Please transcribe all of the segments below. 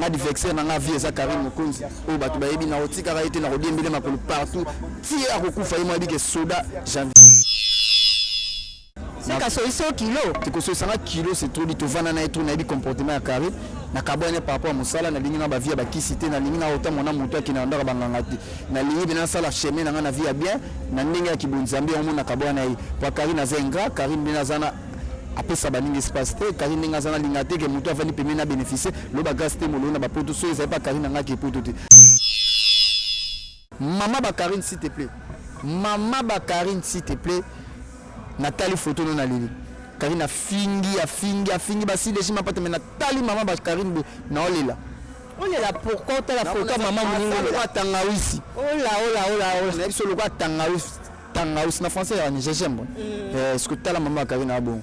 Nga adversaire na nga vie eza Karine Mokonzi oyo bato bayebi, na kotikaka ye te, na kodiembele makolo partout ti ye akokufa. Ye mo ayebi ke soda Janvier. Seka soyiso kilo. Tekososanga kilo, c'est trop dit. Tovanda na ye trop, nayebi comportement ya Karine. Nakabwani par rapport ya mosala. Nalingi na bavie ya bakisi te, nalingi na otamona moto akende na ndako banganga te. Nalingi mpe nasala chemin na ngai na vie ya bien, na ndenge ya kibonzambe. Yango mona kabwana ye po Karine aza ingrat. Karine ndenge aza na, apesa baninga espace te. Karine ndenge aza, nalinga te ke moto avandi pembeni na bénéficie loba grâce te. Moloo na bapoto soki ezali pa Karine na ngai ke poto te. Mama Bakarine, s'il te plaît, mama Bakarine, s'il te plaît. Natali photo no, naleli. Karine afingi, afingi, afingi basileshi mapata, me natali mama Bakarine boye, naolela. Olela pourquoi? Otala photo ya mama moningo? Lokwa tangawisi. Ola ola ola ola. Nayebi so lokwa tangawisi. Tangawisi na français ya gingembre. Ce que tala mama Bakarine abongo.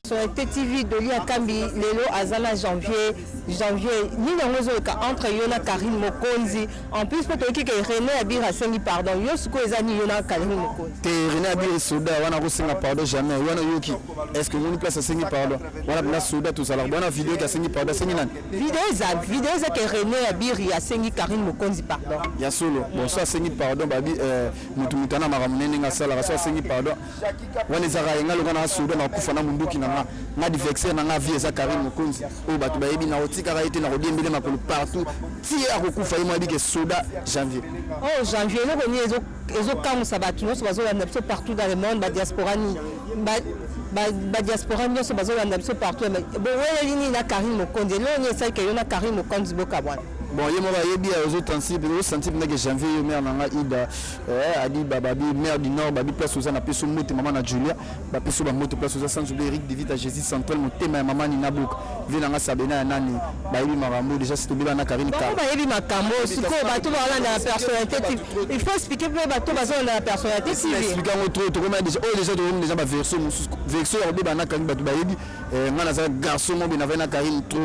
Personnalité TV, Doli Akambi lelo aza na Janvier. Janvier, nini yango ezoleka entre yo na Karine Mokonzi? En plus mpo toyoki ke René Abir asengi pardon. Yo sikoyo eza nini, yo na Karine Mokonzi? Te, René Abir soda wana akosenga pardon jamais. Wana oyoki, est ce que omoni place asengi pardon wana? Mpena soda tozalaka wana. Video ki asengi pardon, asengi nani? Video eza, video eza ke René Abiri asengi Karine Mokonzi pardon. Ya solo? Bon, so asengi pardon, babi motu ana makambo ne ndenge asalaka. So asengi pardon wana, ezaka ye. Nga loka na soda, nakufa na munduki na nga. Nga adversaire na nga vie eza Karine Mokonzi oyo bato bayebi. Na kotikaka ye te, na kodiembele makolo partout ti ye akokufa. Ye mo ayebi ke soda Janvier. Oh Janvier, eloko nini ezokamwisa bato nyonso bazolanda biso partout dans le monde, badiaspora nini, badiaspora nyonso bazolanda biso partout? Boweleli nini na Karine Mokonzi? Eloko nini esalika yo na Karine Mokonzi bokabwana? Bon, ye moko ayebi. Ozosentir ndenge Janvier, yo mare na nga Ida adi babi mare du Nord, babi place oza, na peso mbote. Mama na Julia, bapeso bambote place oza, sans oublier Eric Divita, Jésus Central, motema ya mama Nina Book, vie na nga Sabena ya nani. Bayebi makambo déjà si tobeba na Karine. Bango bayebi makambo. Sikoyo bato baolanda na Personnalité TV, il faut expliquer mpe bato bazolanda na Personnalité TV. Expliquer yango trop. Tokoma déjà oyo, déjà tokomi déjà baversion mosusu, version ya kobeba na Karine. Bato bayebi nga naza garçon mobe, navai na Karine trop.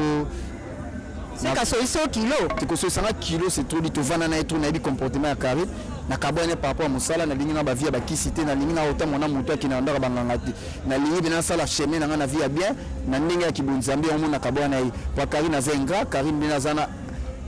Seka soyiso kilo. Tekososanga kilo, c'est trop dit. Tovanda na ye trop, nayebi comportement ya Karine. Nakabwani par rapport ya mosala. Nalingi na bavie ya bakisi te, nalingi na otamona moto akende na ndako banganga te. Nalingi mpe nasala chemin na ngai na vie ya bien, na ndenge ya kibonzambe. Yango mona kabwana ye po Karine aza ingrat. Karine ndenge aza na,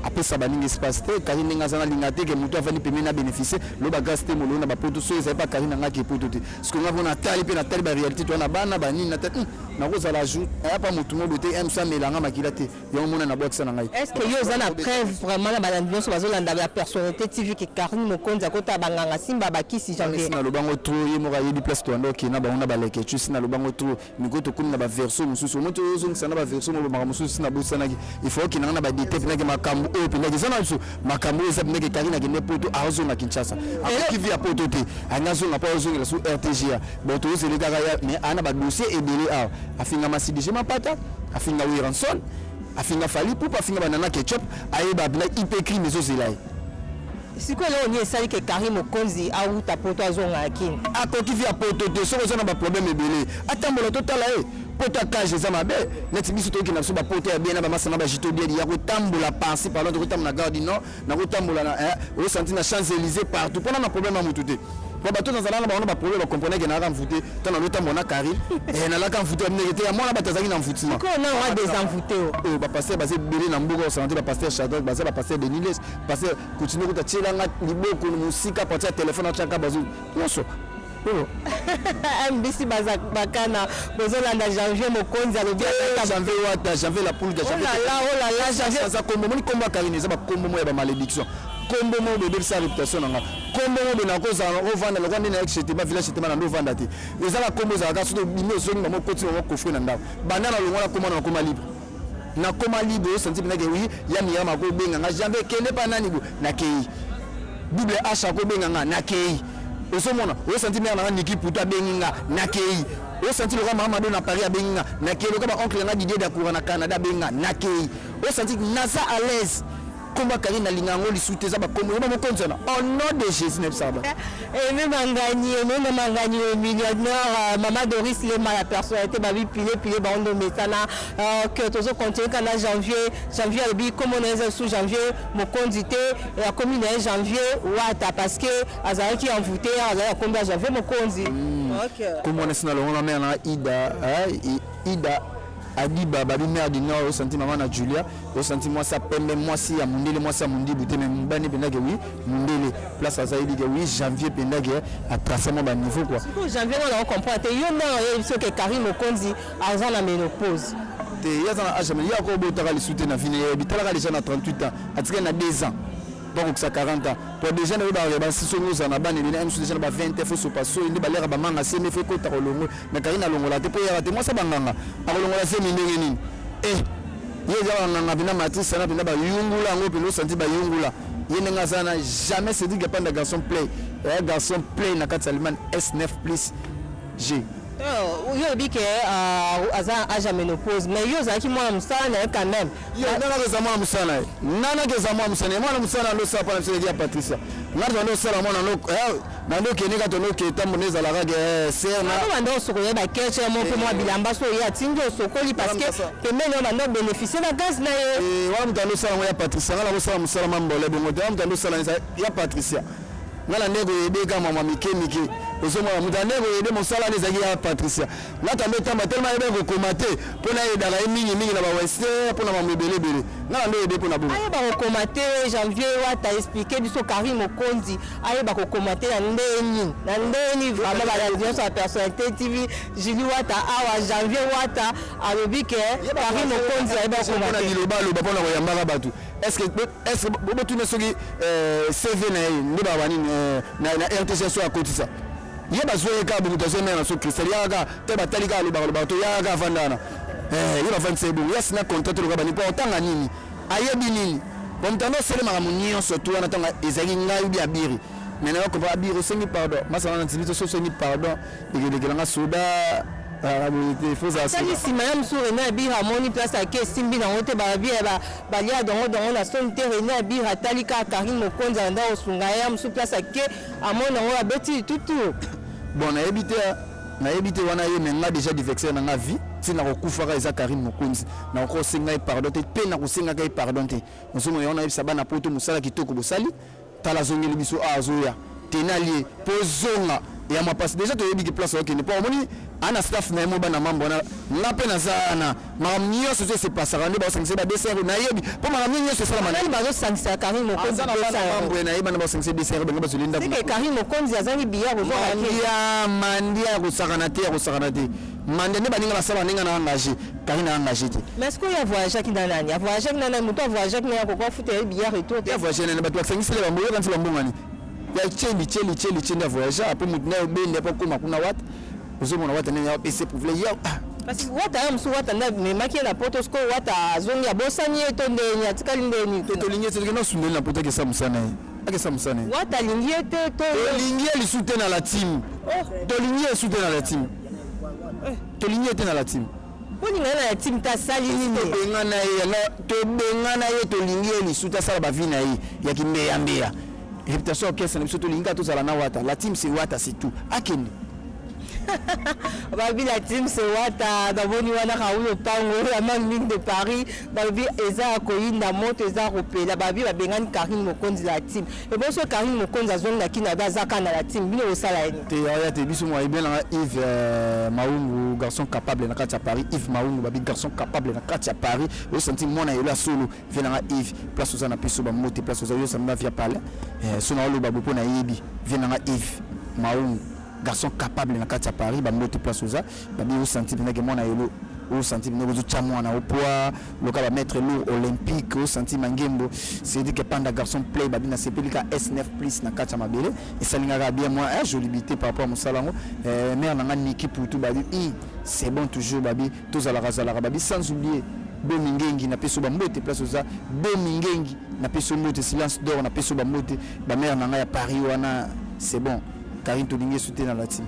apesa baninga espace te. Karine ndenge aza, nalinga te ke moto avandi pembeni na bénéficie loba grâce te. Moloo na bapoto soki ezali pa Karine na ngai ke poto te. Parce que nga mpo natali mpe natali baréalité to wana, bana banini, natali nakozala jour aya pa motu mo boye te, mso amelanga makila te. Yango mona nabwakisa na ngai. Est ce que yo oza na preuve vraiment na balandi nyonso bazolanda ya Personnalité TV ke Karine Mokonzi akota banganga, simba bakisi, Janvier? Nalobango trop. Ye moko ayebi place toyanda okenda bango na baleke tu. Si nalobango trop, miko tokomi na baversion mosusu. Omoi tozongisa na baversion mo makambo mosusu si nabosanaki. Il faut okendanga na badete mpendaki makambo oyo mpendaki eza na biso. Makambo oyo eza mpendaki, Karine akende poto, azonga Kinshasa, akoki vie ya poto te. Alingi azonga mpo azongela su RTGA. Bon, tozozele kaka ya, mais aa na badossier ebele awa. Afinga Masidg Mapata, afinga Werrason, afinga Fally Ipupa, afinga banana Ketchup. Ayeba mpena ip crime ezozela ye. Sikoyo eloko nini esali ke Karine Mokonzi awuta poto, azonga ya Kini? Akoki vie ya poto te. Soki oza na baproblème ebele, atambola, totala ye. Poto ya cage eza mabe. Neti biso tokokenda biso bapoto ya bien na bamasa na bagito biedi ya kotambola par-ci par-là. Tokotambola na Gare du Nord, nakotambola na osanti na Champs Élysées partout, mpona na problème ya motu te. Po bato nazala na bango na baproblème, bacomprendre ke nalaka mvute. Ntango nalotambola na Karine, nalaka mvute, babineke te ya mwana bato azalaki na mvutima. Sikoyo na wa désenvoûté o? Oyo bapasteur baza ebele na mboka, osanga te. Bapasteur Shadrack baza, bapasteur Deniles, pasteur continue kuta tielanga liboko mosika, partir ya telefone atiaka bazo nyonso oyo. MBC bakana bozolanda Janvier Mokonzi alobi. Janvier Wata, Janvier la Pulga. Olala olala, Janvier. Aza kombo. Moni kombo ya Karine eza bakombo moko ya bamalédiction, kombo moko bebebisa réputation na nga, kombo moko boye nakozala ovanda lokwa nde nayaki chetema, village chetema na nde ovanda te. Eza bakombo ezalaka soki obimi, ozongi bango, okoti bango kofre na ndako. Banda na longola kombo na nakoma libre, nakoma libre. Osanti mpendake wi ya Miriam akobenga nga: "Janvier, kende mpa nani bo." Nakei. Double H akobenga nga, nakei. Ozomona, osanti mare nanga Niki Puto abengi nga, nakei. Osanti loka mama Mado na Paris abengi nga, nakei. Loka baoncle nanga Didier Dakoura na Canada abengi nga, nakei. Osanti naza à l'aise. Kombo Karine nalinga yango lisusu te. Eza bakombo yeba mokonzi wana. Au nom de Jésus, nayebisaka ba Aimé Mangani, Aimé Mangani, le millionnaire, Mama Doris Lema, la personnalité, Babi Pile, Pile, Bando Mesana, que tozo continuer quand janvier, janvier, alobi, comme on est sous janvier, Mokonzi te, et comme il janvier, Wata, parce que azalaki envoûté, azalaki kombi janvier Mokonzi. Ok. Kombo wana sina longola mare na Ida, Ida. Adiba babi mère du Nord, osanti mama na Julia, osanti mwasi ya pembe, mwasi ya mondele, mwasi ya mondibu te, mais mobani mpendake wi mondele place aza, yebi ke wi Janvier mpendake atrace mwa baniveau quoi. Sikoyo Janvier wana ocomprendre te, yo ndenge oyebi soki Karine Mokonzi aza na ménopause? Te, ye aza na age, ye akobotaka lisu te na vine. Yebi talaka déjà na 38 ans, atikali na 2 ans bakokisa 40 ans po déjà na oyebaka basi songi ozala na bana ebele, mosusu déjà na ba 20 fo sopa soyi nde baliaka bamanga semi fo ekota kolongo. Mais Karine alongola te mpo eyaka te. Mwasi banganga akolongola semi ndenge nini? E ye eza banganga mpena matrice wana mpena bayungula yango mpena, osanti bayungula ye ndenge aza na jamais. Cédric Epanda, garçon play, eya garçon play na kati ya Allemagne, S9 plus G. Yo oyebi ke aza age ya ménopause, mais yo ozalaki mwana mosala na ye quand même. Yo nanaka eza mwana mosala na ye, nanaka eza mwana mosala na ye. Mwana mosala nando osala mpona biso eleki ya Patricia. Nga tondo osala mwana nando okende ka tondo oke ntambo nde ezalaka ke ser na Bando osokola bakeche mo mpe mwa bilamba so ye atindi osokoli, parce que pembeni oyo bando bénéficie na gaz na ye. Wana moto ando osala yango ya Patricia. Nga nakosala mosala mambole bongo te. Wana moto ando osala ya Patricia, nga na ndenge koyede mama mike mike. Ozomona moto ande koyede mosala wana ezalaki ya Patricia. Nga tando otamba telema yebe kokoma te mpo nayedaka ye mingimingi na bawester mpo na mambo ebele ebele. Nga na nde oyede mpo na bongo. Ayeba kokoma te, Janvier Wata, explique biso. Karine Mokonzi ayeba kokoma te na ndeni na ndeni? Vraiment, balandi nyonso ya Personnalité TV, Julie Wata awa, Janvier Wata alobi ke Karine Mokonzi ayeba kokoma te. Biloba aloba mpona koyambaka bato. Est-ce botuna soki CV na ye nde baba nini na RTC so akotisa ye? Bazwa ye kaka moto azwa mere na so Cristal, yaka kaka te, batali kaka, alobaka lobaka to yaka kaka, avanda wana, ye bafandisa ye bongo. Yasi na contrat toloka bani mpo otanga nini, ayebi nini? Bon, moto ando osele makambo nyonso tu wana ntango ezalaki ngai ubi abiri. Mais nayo comprendre abiri osengi pardon, masala na ntimi to so osengi pardon ekelekelanga soda boye te, faut ozala. Atali nsima ya mosu, Rene Abira amoni place ake esimbi nango te, balobi balia dongo dongo na soni te. Rene Abira atali kaka Karine Mokonzi alanda kosunga ye ya mosu, place ake amoni yango abeti litutu. Bon, nayebi te, nayebi te wana ye. Mais nga déjà adversaire na nga vie ntina kokufaka eza Karine Mokonzi. Nakoki kosenga ye pardon te mpe nakosengaka ye pardon te. Ozomona yango, nayebisa bana poto mosala kitoko bosali. Tala, azongeli biso a azoya tenali ye mpo ozonga ya mwa mpasi. Déjà toyebi ke place okende mpo omoni ana staff na ye mo bana mambo wana. Nga mpe naza wana, makambo nyonso so esepasaka nde baosangisa ba 200, nayebi mpo makambo nyonso esalama. Nani bazosangisa Karine Mokonzi? Aza na bana mambo nayebi bana basangisa 200, bango bazoli ndako. Seke Karine Mokonzi azangi biya kozonga? Mandia, mandia ya kosakana te, ya kosakana te. Mandia nde baninga basala ndenge na engagé Karine na engagé te. Mais est-ce que oyo avoyageaki na nani? Avoyageaki na nani? Moto avoyageaki na ye akoka afuta ye billet retour te? Ya voyage nani? Bato basangiseli bango, yokanisi bambongani ya tieli tieli tieli tie nde avoyage apo motu nde obende apo akóma kuna. Wata ozomona wata ndenge apesi prouve ya. Parce que wata ya mosusu, wata nde amemaki ye na poto. Sikoyo wata azongi, abosani ye to ndeni atikali ndeni? Te, tolingi ye te. Tokende osundeli na poto, akesa mosala na ye, akesa mosala na ye. Wata alingi ye te to? Tolingi ye lisu te na la team. Tolingi ye lisu te na la team, tolingi ye te na la team. Bolinga ye na la team te, asali nini? Tobengana ye, tobengana ye. Tolingi ye lisu te, asala bavi na ye ya kimbeyambeya, réputation orchestre na biso. Tolingi kaka tozala na Wata. La team, c'est Wata, c'est tout, akende. Babi la team, c'est Wata. Namoni wana Raoul Opango ya Mame de Paris, balobi eza ya koyinda, moto eza ya kopela. Babi babengani Karine Mokonzi la team. Eboso Karine Mokonzi azongaki na be, aza kaka na la team, bino kosala ye nini? Te, oya te. Biso mo ayebelanga Yves Maungu, garçon capable na kati ya Paris. Yves Maungu, babi garçon capable na kati ya Paris, osanti mwana yelo ya solo. Vie nanga Yves, place oza na biso bambote, place oza yosamba via palais. So na oloba bo mpo nayebi vie nanga Yves Maungu, garçon capable na kati ya Paris, bambote place oza. Babi osanti mpenzake mwana yelo, osanti mpenzake ozotya mwana opoa loka bamaître lourd olympique, osanti mangembo. C'est-à-dire que panda garçon play, babi nasepeli ka S9 plus na kati ya mabele, esalingaka bien moi jolibité par rapport à mosala yango. Mare nanga Niki Putu, babi c'est bon toujours, babi tozalaka zalaka, babi sans oublier Bomi Ngengi, napesi yo bambote place oza. Bomi Ngengi, napesi yo mbote. Silence d'or, napesi yo bambote. Bamare na ngai ya Paris wana, c'est bon. Karine, tolingi esu te na la team.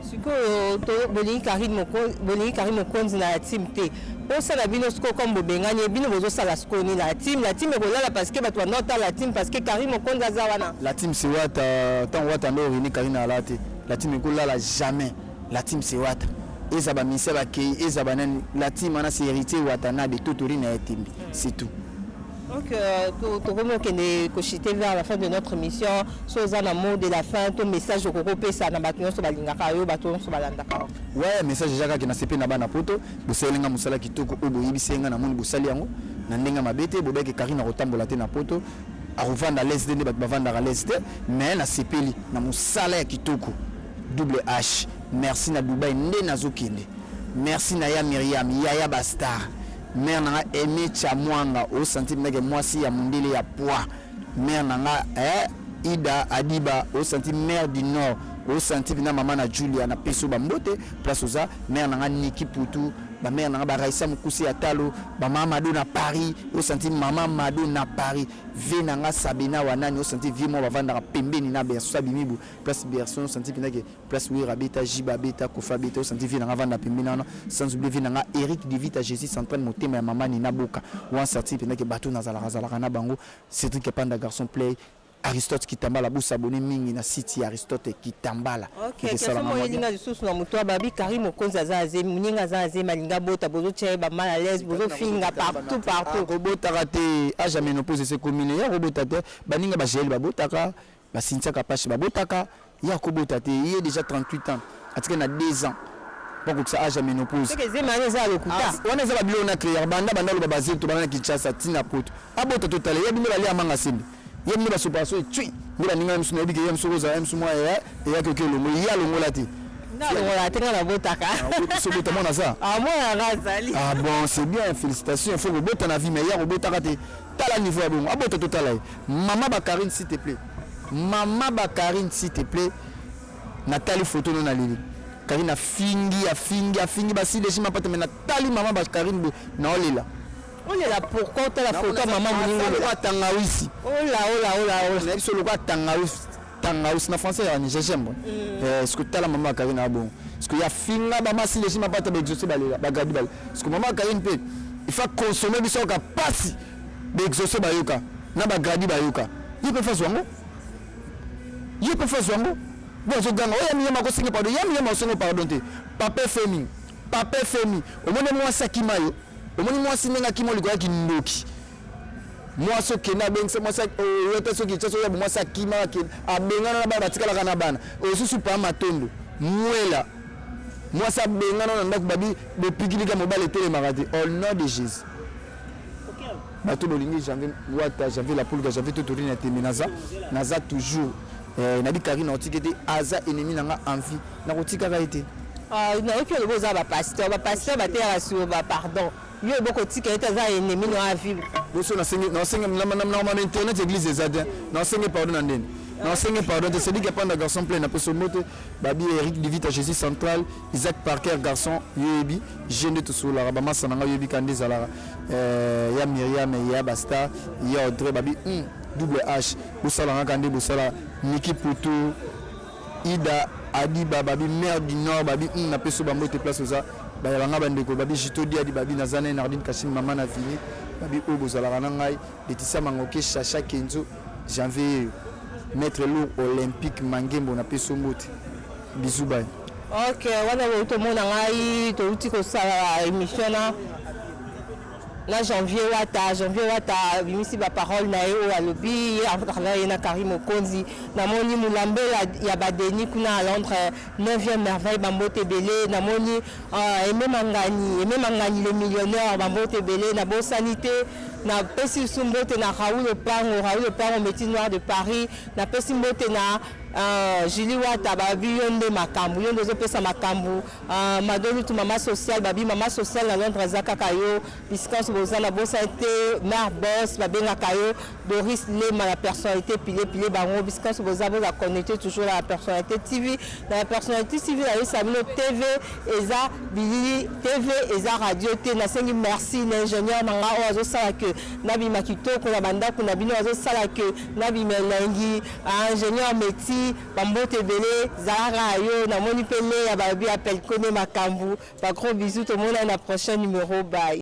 Sikoyo bolingi Karine Mokonzi na la team te, osala bino sikoyo comme bobengani ye, bino bozosala sikoyo nini? La team, la team ekolala parce que bato banda otala la team parce que Karine Mokonzi aza wana. La team, c'est Wata. Ntango Wata nde orini Karine ala te, la team ekolala jamais. La team, c'est Wata. Eza bamisia bakei, eza banani, la team wana c'est Héritier Watanabe, totori na ye tembi, c'est tout. Donc tokomi okende kochuter vers la fin de notre émission. So oza na mot de la fin to message okoki opesa na bato nyonso balingaka yo, bato nyonso balandaka yo? Ouais, message eza kaka nasepe na bana Poto. Bosalinga mosala kitoko oyo boyebisi nga, namoni bosali yango na ndenge mabe te. Bobeke Karine akotambola te na Poto, akovanda lese te nde bato bavandaka lese te. Mais nasepeli na mosala ya kitoko. Double H, merci. Na Dubai nde nazokende. Merci na ya Miriam, yaya bastar, mare na nga Aimé Chamwanga, osanti ndenge mwasi ya mondele ya poids. Mare na nga Ida Adiba, osanti mare du Nord, osanti mpena mama na Julia, napesi yo bambote place oza. Mare na nga Niki Putu, bamare na nga Baraisa Mokusi ya talo, bamama Mado na Paris, osanti mama Mado na Paris. Vie na nga Sabina Wanani, osanti vie moko bavandaka pembeni na Berso abimibu place Berso, osanti mpendake place Wera beta, Jiba beta, Kofa beta, osanti vie na nga vanda pembeni wana. Sans oublier vie na nga Eric Divita, Jésus s'entraîne, motema ya mama Nina Boka wana, sorti mpendake bato nazalaka zalaka na bango. Cédric Epanda, garçon play, Aristote Kitambala, bosabone mingi na site ya Aristote Kitambala. Ok, question moko elinga lisusu na moto. Babi Karine Mokonzi aza azemi, moninga aza azemi, alinga bota, bozotia ye bamal à l'aise, bozofinga partout partout. Kobotaka te, âge ya ménopause esekomine ya kobota te. Baninga bagele babotaka, basintiaka pasi babotaka, ye akobota te. Ye déjà 38 ans, atikali na 2 ans mpo akokisa âge ya ménopause. Ezemi wana eza ya lokuta? Wana eza babiloko na créer. Banda banda aloba bazemi to banda na Kinshasa ntina Poto, abota totala. Ye bino balia manga sembe, ye bino basopaka so etui nde baninga misu. Nayebi ke ye mosu kozala ye mosu mwa eyaki oke elongo, ye alongola te. Alongola te, nga nabotaka. Sobota mwana aza? Mwana nga azali. Ah bon, c'est bien, félicitations. Il faut kobota na vie, mais ye akobotaka te. Tala niveau ya bongo, abota totala ye. Mama Bakarine, s'il te plaît, mama Bakarine, s'il te plaît, natali photo no naleli. Karine afingi, afingi, afingi basideshi mapata, mais natali mama Bakarine boye, naolela. Olela pourquoi? Otala photo ya mama moninga? Lokwa tangawisi. Ola ola ola ola! Na biso lokwa tangawisi, tangawisi na français ya gingembre. Est ce que tala mama Karine abongo? Parce que ya finga bamasideshi mapata, baexaucé balela, bagradi balela. Parce que mama Karine mpe il faut consommer biso oka pasi, baexaucé bayoka na bagradi bayoka. Ye mpe fazwa yango, ye mpe fazwa yango. Bo azoganga oyo ya miyama akosenga pardon, ya miyama akosenga pardon te. Papa Femi, papa Femi, omoni mwasi akima yo, omoni mwasi ndenge akima likolo ya kindoki. Mwasi okende abengisa mwasi oyo te, soki tia soki mwasi akima, akende abengana na bana, batikalaka na bana osusu pa matondo mwela. Mwasi abengana na ndako, babi bopikilika mobali etelemaka te. Au nom de Jésus, bato bolingi Janvier Wata, Janvier la Pulga, Janvier Totorine ya tembe, naza toujours nabi Karine nakotika te, aza ennemi na nga envie, nakotikaka ye te. Nayoki olobi oza bapasteur, bapasteur bateyaka sur bapardon. Yo bokotika ye te, aza ennemi no avi. Boso nasenge na internet, église eza te. Nasenge pardon na ndeni, nasenge pardon te. Cédric Apanda, garçon plein, napesa mbote. Babi Eric Divita, Jésus central, Isaac Parker, garçon yoyebi je nde tosololaka bamasa na ngai, oyebi ka nde ezalaka ya Miriam, ya Basta, ya Audrey. Babi Double H, bosalanga ka nde bosala. Niki Putu, Ida Adiba, babi mare du Nord, babi napesi bambote place oza. Bayabanga bandeko, babi Jito Diadi, babi naza na Nardine Kashim, mama na Vini, babi oyo bozalaka na ngai, Leticia Mangoke, Chacha Kenzo, Janvier yeyo, maître lourd olympique Mangembo, napesi mbote, bisou, bye. Ok, wana oyo tomona ngai, touti kosala émission na Janvier Wata. Janvier Wata abimisi baparole na ye oyo alobi ye na ye na Karine Mokonzi. Namoni Mulambela ya badeni kuna à Londres, 9e merveille, bambote ebele. Namoni Aime Mangani, Aime Mangani le millionnaire, bambote ebele. Nabosani te, napesi lisusu mbote na Raoul Opango, Raoul Opango, métis noir de Paris. Napesi mbote na Julie Wata, babi yo nde makambo, yo nde ozopesa makambo. Madolutu, mama sociale, babi mama sociale na Londres aza kaka yo. Bisika nyonso boza, nabosani te mare bos, babengaka yo Doris Lema, la personnalité pile pile. Bango bisika nyonso boza, boza connecté toujours na la personnalité TV. Na la personnalité TV, nayebisa bino, TV eza bilili, TV eza radio te. Nasengi merci na ingénieur na nga oyo azosala ke nabima kitoko na bandako na bino, azosala ke nabima elengi, ingénieur Meti, bambote ebele, zalaka yo. Namoni mpe Leya, balobi apelkone makambo. Bagros bisous, tomona na prochain numéro, bye.